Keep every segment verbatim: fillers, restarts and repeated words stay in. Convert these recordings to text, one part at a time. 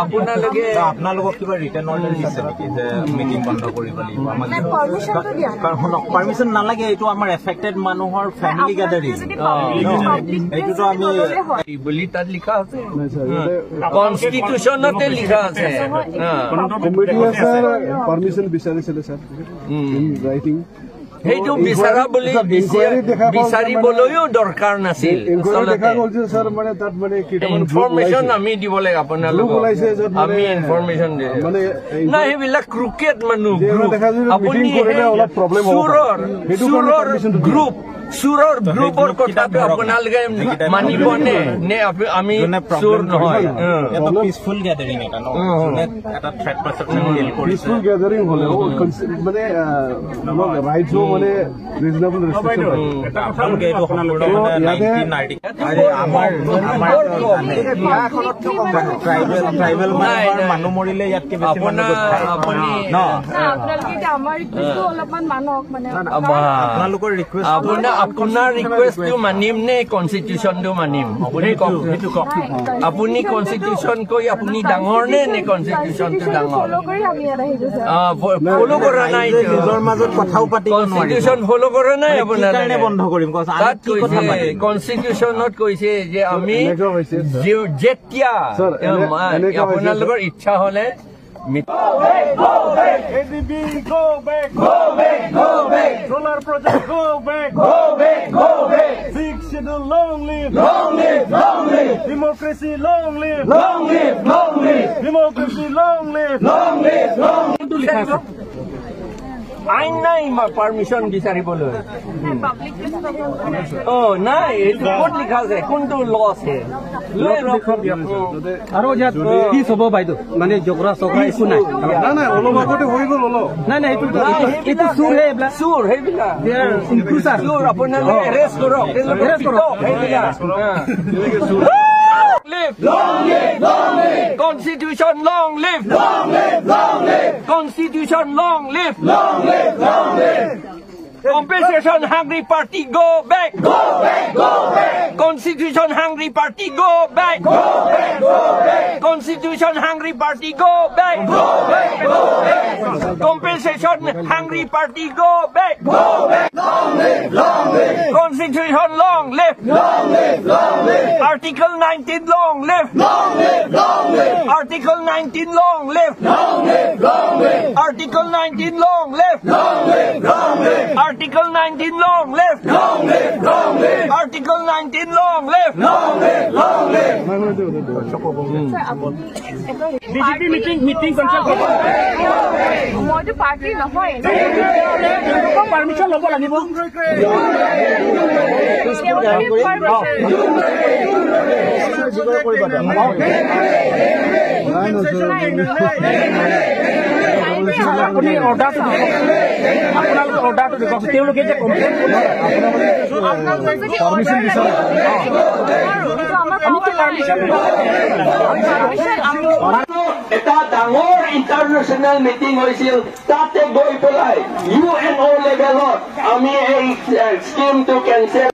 আপোনালোকে আপোনালোকক কিবা ৰিটেন অৰ্ডাৰ দিছে নেকি যে মিটিং বন্ধ কৰিব লাগিব? আমাক নাই, পাৰ্মিশ্যনটো দিয়া নাই। কাৰণ শুনক, পাৰ্মিশ্যন নালাগে, এইটো আমাৰ এফেক্টেড মানুহৰ ফেমিলি গেডাৰিং। যদি পাব্লিক, পাব্লিক এইটোতো আমি বুলি তাত লিখা আছে। কনষ্টিটিউচনতে লিখা আছে। কমিটিয়ে ছাৰ পাৰ্মিশ্যন বিচাৰিছিলে ছাৰ, ইন ৰাইটিং। সেইটো বিচৰা বুলি ইনকুৱাৰী দেখা পাওঁ, বিচাৰিবলৈও দৰকাৰ নাছিল। ইনকুৱাৰী দেখা গ'ল যে ছাৰ, মানে, তাত, মানে, কেইটামান গ্ৰুপ ইনফৰমেশ্যন ওলাইছে। আমি দিব লাগে আপোনালোকক। গ্ৰুপ ওলাইছে য'ত, মানে, আমি ইনফৰমেশ্যন দিম। মানে, এই নাই, সেইবিলাক ক্ৰুকেড মানুহ, যে গ্ৰুপ। দেখা যায় যে আপুনি মিটিং কৰিলে সেই অলপ প্ৰব্লেম হ'ব পাৰে। চোৰৰ, সেইটো কাৰণে চোৰৰ পাৰ্মিশ্যনটো দিয়ে। গ্ৰুপ, চোৰৰ গ্ৰুপৰ কথাটো আপোনালোকে মানিবনে? নে আপু-, আমি চোৰ নহয়? পিচফুল গেডাৰিং এটা ন? যোনে এটা থ্ৰেট পাৰ্চেপশ্যন ফিল কৰিছে। পিচফুল গেডাৰিং হ'লেও কনচি-, মানে, আহ, ৰাইটছো মানে ৰিজনেবল ৰেষ্ট্ৰিকশ্যন থাকে। আপোনালোকে এইটো সম্পূৰ্ণ মানে ইয়াতে নাইনটিন নাইনটি আৰে, আমাৰ, আমাৰ ট্ৰাইবেল, ট্ৰাইবেল নাই, মানুহৰ নাই। মানুহ মৰিলে ইয়াত কিবা কিমান আপোনাৰ, আপুনি ন? না, আপোনালোকে এতিয়া আমাৰ ৰিকুৱেষ্টটো অলপমান মানক, মানে, আপোনালোকৰ ৰিকুৱেষ্ট আপোনাৰ, আপোনাৰ ৰিকুৱেষ্টটো মানিম নে কনষ্টিটিউচনটো মানিম? আপুনি কওক। নাই, আপুনি কনষ্টিটিউচন কৈ আপুনি ডাঙৰ নে, নে কনষ্টিটিউচনটো ডাঙৰ? ফল' কৰি আমি ইয়াত আহিছো, ছাৰ। অ, ফ-, ফল' কৰা নাই। ৰাইজে নিজৰ মাজত কথাও পাতিব নোৱাৰিব। কনষ্টিটিউচন ফল' কৰা নাই কি আপোনাৰ কাৰণে। বন্ধ কৰিম কওক? আমি তাত কি কথা কৈছে, পাতিম? কনষ্টিটিউচনত কৈছে যে আমি এনেকুৱা হৈছে, ছাৰ। যে-, যেতিয়া, ছাৰ, এ, এনে-, মা-, এনেকুৱা হৈছে, আপোনালোকৰ ছাৰ। ইচ্ছা হ'লে me- ADB, go back! Go back! Go back! Solar project, go back! Go back! Go back! Sixth Schedule, long live! Long live! Long live! Democracy, long live! Long live! Long live! Democracy, long live! Long live! Long live! আইন নাই, পাৰ্মিশ্যন বিচাৰিবলৈ। নাই, পাব্লিক প্লেচত আপোনালোকে অ, নাই, এইটো ক'ত লিখা আছে? কোনটো ল আছে? লৈ লওক। আৰু ইয়াত পিচ হ'ব বাইদেউ, মানে জগৰা চগৰা একো নাই। নাই, নাই, অলপ আগতে হৈ গ'ল, অলপ। নাই, নাই, এইটো, নাই, এইটো, এইটো সেইবিলাক চুৰ হে এইবিলাক। চুৰ, সেইবিলাক। They are intruder। চুৰ, আপোনালোকে এৰেষ্ট কৰক, তেওঁলোকে এৰেষ্ট কৰক। পিটক, সেইবিলাক। Live! Long live! Long live! Constitution, long live! Long live! Long live! Constitution, long live! Long live! Long live! Compensation hungry party, go back! Go back! Go back! Constitution hungry party, go back! Go back! Go back! Constitution hungry party, go back! Go back! Go back! Compensation hungry party, go back! Go back! Long live! Long live! Constitution, long live! Long live! Long live! Article nineteen, long live! Long live! Long live! Article nineteen, long live! Long live! Long live! Article nineteen, long live! Long live! Long live! Article nineteen, long live! Long live! Long live! Article nineteen, long live! Long live! Long live! Sir, আপুনি BJP meeting, meeting cancel কৰিব। মইতো পাৰ্টি নহয়। তেওঁলোকৰ পাৰ্মিশ্যন ল'ব লাগিব। আপুনি অৰ্ডাৰটো দিব। আপোনালোকে অৰ্ডাৰটো দিব। তেওঁলোকে যে কমপ্লেইন কৰিছে, আপোনালোকে যদি অৰ্ডাৰ লাগে, আমিতো পাৰ্মিশ্যন দিব। এটা ডাঙৰ ইণ্টাৰনেশ্যনেল মিটিং হৈছিল, তাতে গৈ পেলাই ইউ এন অ' লেভেলত আমি এই, এ, স্কিমটো cancel.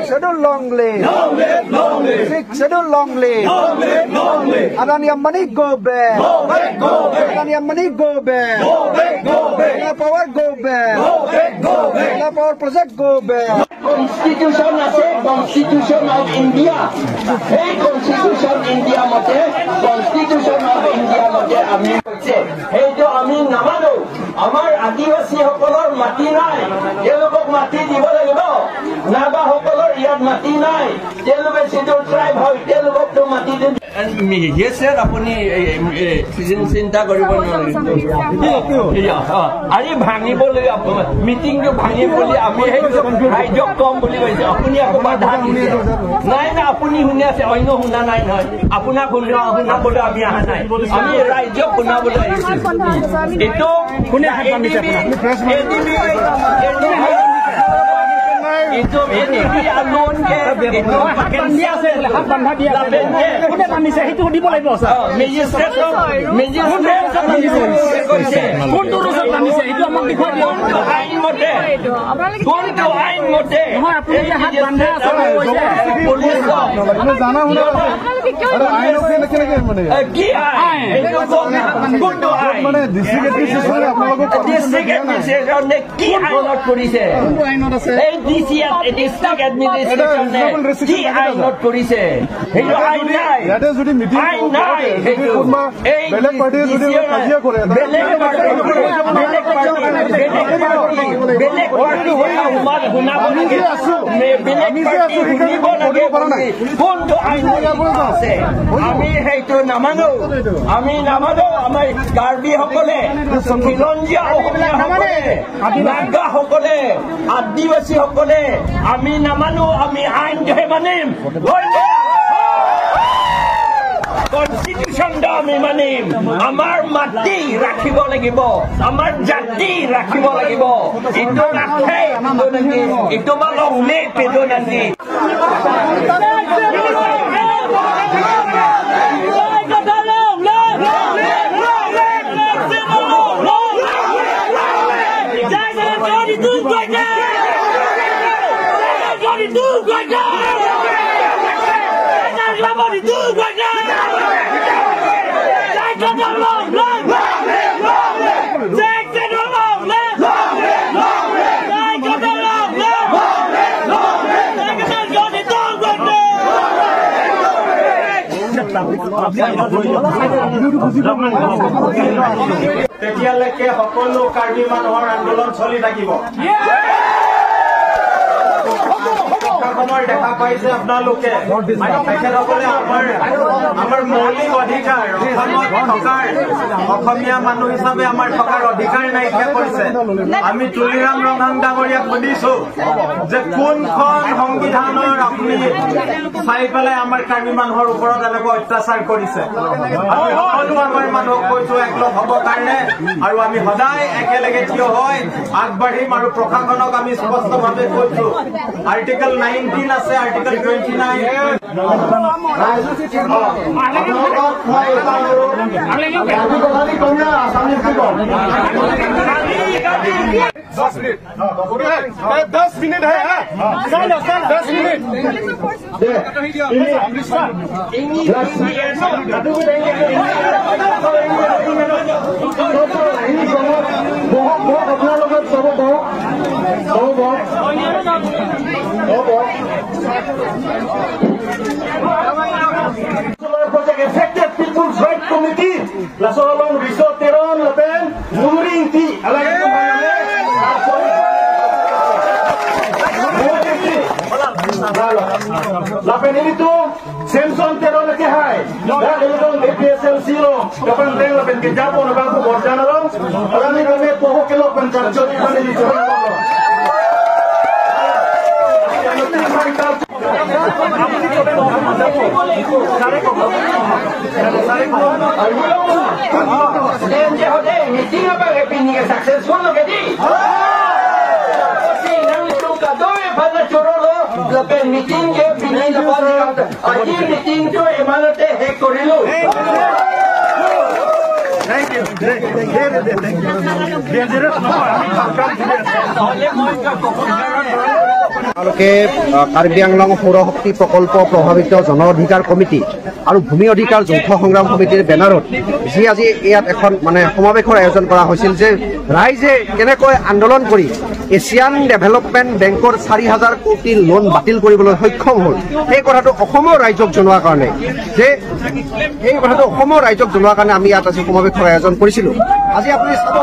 Schedule long live. Long live, long live. Sixth Schedule long live. Long live, long live. Adaniya Manik go back. Go back, go back. Adaniya Manik go back. Go back, go back. Solar power go back. Go back, go back. Solar power project go back. Constitution আছে, Constitution of India। সেই Constitution India মতে, Constitution of India মতে আমি হৈছে, সেইটো আমি নামানো। আমাৰ আদিবাসীসকলৰ মাটি নাই, তেওঁলোকক মাটি দিব লাগিব। নাগাসকলৰ ইয়াত মাটি নাই, তেওঁলোকে Scheduled Tribe হয়, তেওঁলোককতো মাটি দিম। মি-, yes, sir, আপুনি, এ, এ, চিন-, চিন্তা কৰিব নালাগে। কিয়, কিয়? কিয়? অ, আৰে ভাঙিবলৈ আপ-, মিটিংটো ভাঙিবলৈ আমি সেই ৰাইজক কম বুলি কৈছে। আপুনি আকৌ বাধা দিছে। নাই, নাই, আপুনি শুনি আছে, অন্য শুনা নাই নহয়। আপোনাক শুনা-, শুনাবলৈ আমি অহা নাই। আমি ৰাইজক শুনাবলৈ আহিছোঁ। এইটো কোনে হাত বান্ধিছে আপোনাক? A D B, A D B, এইটো এ ডি পি আন্দোলন যে এইটো হাত বান্ধি আছে বোলে, হাত বান্ধা দি আছে। কোনে বান্ধিছে সেইটো সুধিব লাগিব, ছাৰ। মেজিষ্ট্ৰেট, মেজিষ্ট্ৰেট কৈছে। কোনটো ৰুজত বান্ধিছে সেইটো আমাক দেখুৱাই দিয়ক। কোনটো আইন মতে? কোনটো আইন মতে? নহয়, আপুনি যে হাত বান্ধা আছে বুলি কৈছে। পুলিচ জানা শুনা আপোনালোকে কেনেকে, কেনেকে মানে? এ, কি আইন? এইটো কোন-, কোনটো আইন? মানে ডিষ্ট্ৰিক্ট এডমিনিষ্ট্ৰেশ্যনে আপোনালোকক ডিষ্ট্ৰিক্ট এডমিনিষ্ট্ৰেশ্যনে কি আইনত কৰিছে? কোনটো আইনত আছে? এই ডি চি এ, ডিষ্ট্ৰিক্ট এডমিনিষ্ট্ৰেশ্যনে কি আইনত কৰিছে? সেইটো আইন নাই। ইয়াতে যদি মিটিং আইন নাই যদি সেইটো। কোনোবা এই বেলেগ পাৰ্টিয়ে যদি ডি চি এ কাজিয়া কৰে, বেলেগ পাৰ্টি, বেলেগ পাৰ্টি, বেলেগ পাৰ্টি, বেলেগ পাৰ্টি শুনা-, শুনাব লাগে। মে-, বেলেগ পাৰ্টি শুনিব লাগে বুলি কোনটো আইন আছে? আমি সেইটো নামানো, আমি নামানো। আমাৰ কাৰ্বিসকলে, খিলঞ্জীয়া অসমীয়াসকলে, নাগাসকলে, আদিবাসীসকলে আমি নামানো, আমি আইনটোহে মানিম। কনষ্টিটিউশ্যনটো আমি মানিম। আমাৰ মাটি ৰাখিব লাগিব, আমাৰ জাতি ৰাখিব লাগিব। ইটো নাথে, ইটো নাথে, ইটো বা লংলে পেটো নাথে। তেতিয়ালৈকে সকলো কাৰ্বি মানুহৰ আন্দোলন চলি থাকিব। প্ৰশাসনৰ দেখা পাইছে আপোনালোকে, তেখেতসকলে আমাৰ, আমাৰ মৌলিক অধিকাৰ, অসমত থকাৰ, অসমীয়া মানুহ হিচাপে আমাৰ থকাৰ অধিকাৰ নাইকিয়া কৰিছে। আমি তুলিৰাম ৰংহাং ডাঙৰীয়াক সুধিছো যে কোনখন সংবিধানৰ আপুনি চাই পেলাই আমাৰ কাৰ্বি মানুহৰ ওপৰত এনেকুৱা অত্যাচাৰ কৰিছে। আমি সকলো আমাৰ মানুহক কৈছো একলগ হ'ব কাৰণে, আৰু আমি সদায় একেলগে থিয় হৈ আগবাঢ়িম। আৰু প্ৰশাসনক আমি স্পষ্টভাৱে কৈছো, আৰ্টিকল নাইনটিন আছে, আৰ্টিকল টুৱেণ্টি নাইন। আপোনালোকক মই এটা অনুৰোধ, ৰাতি কথা দি কম না, আছামিজ দি কম। দহ মিনিট। দহ মিনিট হে, হা? দহ মিনিট। বহক, বহক, আপোনালোকে বহক, বহক। বহক, বহক। বহক, বহক। Project Affected People's Right Committee, laso along Riso Teron lapen Mungri Ingti, alagi itu mana? Lapen ilitum Samson Teron ke hai, dan ilitum A P H L C lo, kapan teng lapen ke japo na bangku borjan along, alami kami pohok kelok pen karjo di mana di sana. Meeting apa ke pini ke successful lo ke di? Si nang itu kadoi pada choro lo, lapen meeting ke pini dapat aji meeting tu emanate hek korilu. Thank you. Thank you. Thank you. তেওঁলোকে, আহ, কাৰ্বি আংলং সৌৰ শক্তি প্ৰকল্প প্ৰভাৱিত জন অধিকাৰ কমিটি আৰু ভূমি অধিকাৰ যৌথ সংগ্ৰাম সমিতিৰ বেনাৰত যি আজি ইয়াত এখন মানে সমাৱেশৰ আয়োজন কৰা হৈছিল যে ৰাইজে কেনেকৈ আন্দোলন কৰি এছিয়ান ডেভেলপমেণ্ট বেংকৰ চাৰি হাজাৰ কোটি লোন বাতিল কৰিবলৈ সক্ষম হ'ল, সেই কথাটো অসমৰ ৰাইজক জনোৱাৰ কাৰণে যে এই কথাটো অসমৰ ৰাইজক জনোৱাৰ কাৰণে আমি ইয়াত আজি সমাৱেশৰ আয়োজন কৰিছিলো। আজি আপুনি চাব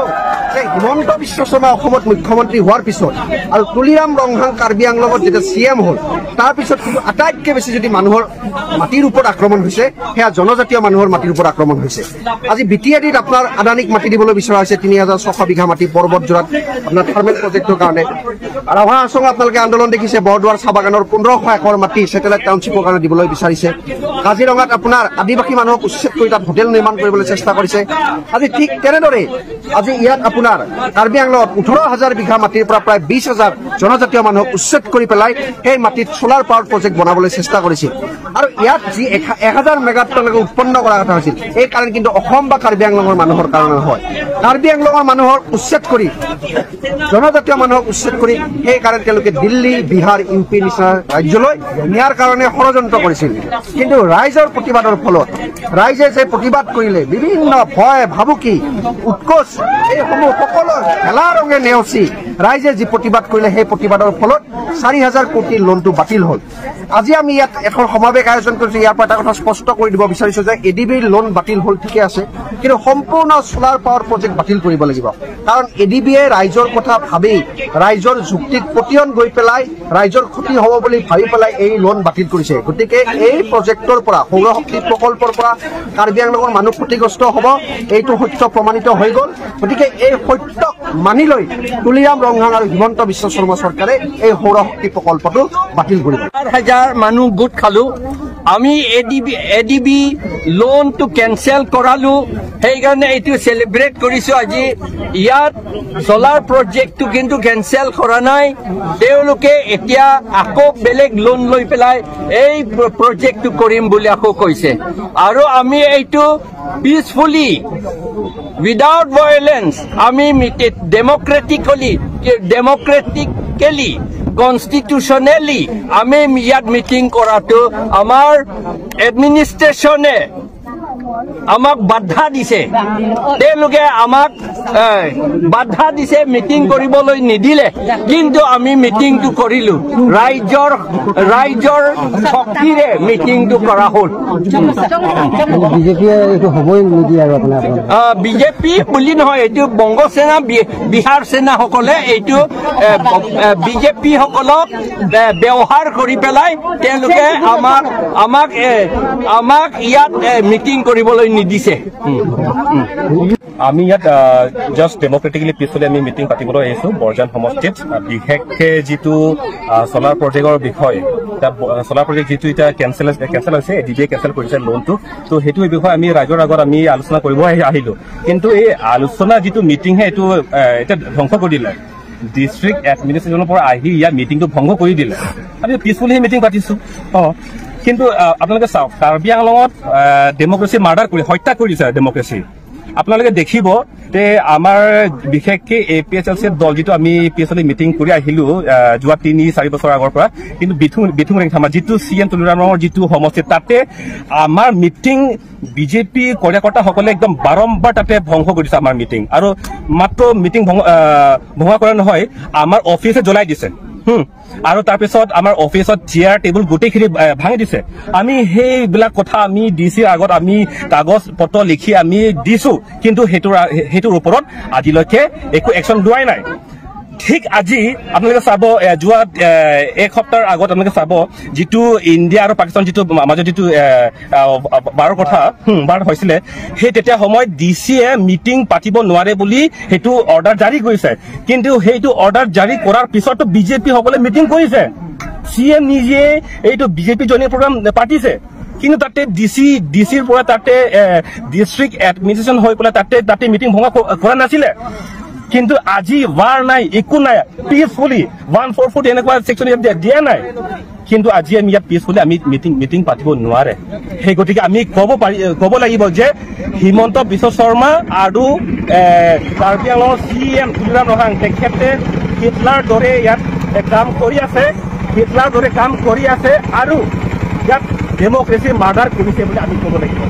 যে হিমন্ত বিশ্ব শৰ্মা অসমত মুখ্যমন্ত্ৰী হোৱাৰ পিছত আৰু তুলিৰাম ৰংহাং কাৰ্বি আংলঙত যেতিয়া চি এম হ'ল, তাৰ পিছত কিন্তু আটাইতকৈ বেছি যদি মানুহৰ মাটিৰ ওপৰত আক্ৰমণ হৈছে, সেয়া জনজাতীয় মানুহৰ মাটিৰ ওপৰত আক্ৰমণ হৈছে। আজি বি টি এ ডিত আপোনাৰ আদানীক মাটি দিবলৈ বিচৰা হৈছে তিনি হাজাৰ ছশ বিঘা মাটি পৰ্বতযোৰাত আপোনাৰ থাৰ্মেল প্ৰজেক্টৰ কাৰণে। ৰাভা হাছঙত আপোনালোকে আন্দোলন দেখিছে, বৰদোৱাৰ চাহ বাগানৰ পোন্ধৰশ একৰ মাটি ছেটেলাইট টাউনশ্বিপৰ কাৰণে দিবলৈ বিচাৰিছে। কাজিৰঙাত আপোনাৰ আদিবাসী মানুহক উচ্ছেদ কৰি তাত হোটেল নিৰ্মাণ কৰিবলৈ চেষ্টা কৰিছে। আজি ঠিক তেনেদৰে আজি ইয়াত আপোনাৰ কাৰ্বি আংলঙত ওঠৰ হাজাৰ বিঘা মাটিৰ পৰা প্ৰায় বিশ হাজাৰ জনজাতীয় মানুহক উচ্ছেদ কৰি পেলাই সেই মাটিত চ'লাৰ পাৱাৰ প্ৰজেক্ট বনাবলৈ চেষ্টা কৰিছিল। আৰু ইয়াত যি এশ-, এক হাজাৰ মেগাটনলৈকে উৎপন্ন কৰা কথা হৈছিল, এই কাৰেণ্ট কিন্তু অসম বা কাৰ্বি আংলঙৰ মানুহৰ কাৰণে নহয়। কাৰ্বি আংলঙৰ মানুহক উচ্ছেদ কৰি, জনজাতীয় মানুহক উচ্ছেদ কৰি সেই কাৰেণ্ট তেওঁলোকে দিল্লী, বিহাৰ, ইউ পি নিচিনা ৰাজ্যলৈ নিয়াৰ কাৰণে ষড়যন্ত্ৰ কৰিছিল। কিন্তু ৰাইজৰ প্ৰতিবাদৰ ফলত, ৰাইজে যে প্ৰতিবাদ কৰিলে, বিভিন্ন ভয় ভাবুকি, উৎকোচ, এইসমূহ সকলো ঢেলা ৰঙে নেওচি ৰাইজে যি প্ৰতিবাদ কৰিলে, সেই প্ৰতিবাদৰ ফলত চাৰি হাজাৰ কোটি লোনটো বাতিল হ'ল। আজি আমি ইয়াত এখন সমাৱেশ আয়োজন কৰিছো। ইয়াৰ পৰা এটা কথা স্পষ্ট কৰি দিব বিচাৰিছো যে এ ডি বিৰ লোন বাতিল হ'ল, ঠিকে আছে, কিন্তু সম্পূৰ্ণ চ'লাৰ পাৱাৰ প্ৰজেক্ট বাতিল কৰিব লাগিব। কাৰণ এ ডি বিয়ে ৰাইজৰ কথা ভাবি, ৰাইজৰ যুক্তিত পতিয়ন গৈ পেলাই, ৰাইজৰ ক্ষতি হ'ব বুলি ভাবি পেলাই এই লোন বাতিল কৰিছে। গতিকে এই প্ৰজেক্টৰ পৰা, সৌৰ শক্তি প্ৰকল্পৰ পৰা কাৰ্বি আংলঙৰ মানুহ ক্ষতিগ্ৰস্ত হ'ব, এইটো সত্য প্ৰমাণিত হৈ গ'ল। গতিকে এই সত্যক মানি লৈ তুলিৰাম ৰংহাং আৰু হিমন্ত বিশ্ব শৰ্মা চৰকাৰে এই সৌৰ শক্তি প্ৰকল্পটো বাতিল কৰিব। হাজাৰ হাজাৰ মানুহ গোট খালো। আমি A D B, A D B লোনটো কেঞ্চেল কৰালো, সেইকাৰণে এইটো চেলিব্ৰেট কৰিছো আজি। ইয়াত চ'লাৰ প্ৰজেক্টটো কিন্তু কেঞ্চেল কৰা নাই। তেওঁলোকে এতিয়া আকৌ বেলেগ লোন লৈ পেলাই এই প্ৰ-, প্ৰজেক্টটো কৰিম বুলি আকৌ কৈছে। আৰু আমি এইটো পিচফুলি, উইদাউট ভায়লেন্স, আমি মিটি-, ডেমক্ৰেটিকলি, ডেমক্ৰেটিকেলি, কনষ্টিটিউচনেলি আমি ইয়াত মিটিং কৰাটো আমাৰ এডমিনিষ্ট্ৰেশ্যনে আমাক বাধা দিছে। তেওঁলোকে আমাক, এ, বাধা দিছে, মিটিং কৰিবলৈ নিদিলে, কিন্তু আমি মিটিংটো কৰিলো। ৰাইজৰ, ৰাইজৰ শক্তিৰে মিটিংটো কৰা হ'ল। বিজেপিয়ে এইটো হ'বই নিদিয়ে আৰু আপোনাৰ, আপোনাৰ। আহ, বিজেপি বুলি নহয়, এইটো বংগ সেনা, বি-, বিহাৰ সেনাসকলে এইটো, এ, ব-, এ, বিজেপিসকলক, এ, ব্যৱহাৰ কৰি পেলাই তেওঁলোকে আমাক, আমাক, এ, আমাক ইয়াত, এ, মিটিং কৰিবলৈ নিদিছে। উম, উম। আমি ইয়াত, আহ, জাষ্ট ডেমক্ৰেটিকেলি, পিচফুলি আমি মিটিং পাতিবলৈ আহিছো বৰজান সমষ্টিত। আহ, বিশেষকে যিটো, আহ, চ'লাৰ প্ৰজেক্টৰ বিষয়, তাত ব-, চ'লাৰ প্ৰজেক্ট যিটো এতিয়া কেঞ্চেল, কেঞ্চেল হৈছে, এ ডি বিয়ে কেঞ্চেল কৰিছে লোনটো। তো সেইটো বিষয়ে আমি ৰাইজৰ আগত আমি আলোচনা কৰিব আহি-, আহিলো। কিন্তু এই আলোচনা যিটো মিটিং হে, এইটো, আহ, এতিয়া ধ্বংস কৰি দিলে। ডিষ্ট্ৰিক্ট এডমিনিষ্ট্ৰেশ্যনৰ পৰা আহি ইয়াত মিটিংটো ভংগ কৰি দিলে। আমি পিচফুলি মিটিং পাতিছো। অ, কিন্তু, আহ, আপোনালোকে চাওক, কাৰ্বি আংলঙত, আহ, ডেমক্ৰেচি মাৰ্ডাৰ কৰি, হত্যা কৰি দিছে ডেমক্ৰেচি। আপোনালোকে দেখিব যে আমাৰ বিশেষকে এ পি এইচ এল চি দল যিটো আমি পিচফুলি মিটিং কৰি আহিলো, আহ, যোৱা তিনি চাৰি বছৰ আগৰ পৰা, কিন্তু বিথুং, বিথুং ৰেংথামা যিটো চি এম তুলিৰাম ৰংহাঙৰ যিটো সমষ্টি, তাতে আমাৰ মিটিং বিজেপি কাৰ্যকৰ্তাসকলে একদম বাৰম্বাৰ তাতে ভংগ কৰিছে আমাৰ মিটিং। আৰু মাত্ৰ মিটিং ভং-, আহ, ভঙা কৰা নহয়, আমাৰ অফিচে জ্বলাই দিছে। হুম। আৰু তাৰপিছত আমাৰ অফিচত চেয়াৰ টেবুল গোটেইখিনি, আহ, ভাঙি দিছে। আমি সেইবিলাক কথা আমি ডি চিৰ আগত আমি কাগজ পত্ৰ লিখি আমি দিছো, কিন্তু সেইটোৰ, সেইটোৰ ওপৰত আজিলৈকে একো একশ্যন লোৱাই নাই। ঠিক আজি আপোনালোকে চাব, এ, যোৱা, এ, এক সপ্তাহৰ আগত আপোনালোকে চাব, যিটো ইণ্ডিয়া আৰু পাকিস্তান যিটো মা-, মাজত যিটো, এ, আ, বাৰৰ কথা, হুম, বাৰ হৈছিলে, সেই তেতিয়া সময়ত ডি চিয়ে মিটিং পাতিব নোৱাৰে বুলি সেইটো অৰ্ডাৰ জাৰি কৰিছে। কিন্তু সেইটো অৰ্ডাৰ জাৰি কৰাৰ পিছতো বিজেপিসকলে মিটিং কৰিছে। চি এম নিজে এইটো বিজেপি জইনিং প্ৰগ্ৰাম পাতিছে। কিন্তু তাতে ডি চি, ডি চিৰ পৰা তাতে, এ, ডিষ্ট্ৰিক্ট এডমিনিষ্ট্ৰেশ্যন হৈ পেলাই তাতে, তাতে মিটিং ভঙা ক-, কৰা নাছিলে। কিন্তু আজি ৱাৰ নাই, একো নাই, peacefully one four four three এনেকুৱা ছেকশ্যন ইয়াত দিয়া, দিয়া নাই। কিন্তু আজি আমি ইয়াত পিচফুলি আমি মিটিং, মিটিং পাতিব নোৱাৰে। সেই গতিকে আমি ক'ব পাৰি, ক'ব লাগিব যে হিমন্ত বিশ্ব শৰ্মা আৰু, এ, কাৰ্বি আংলঙৰ চি এম তুলিৰাম ৰংহাং, তেখেতে হিটলাৰ দৰে ইয়াত, এ, কাম কৰি আছে, হিটলাৰ দৰে কাম কৰি আছে আৰু ইয়াত ডেমক্ৰেচি মাৰ্ডাৰ কৰিছে বুলি আমি ক'ব লাগিব।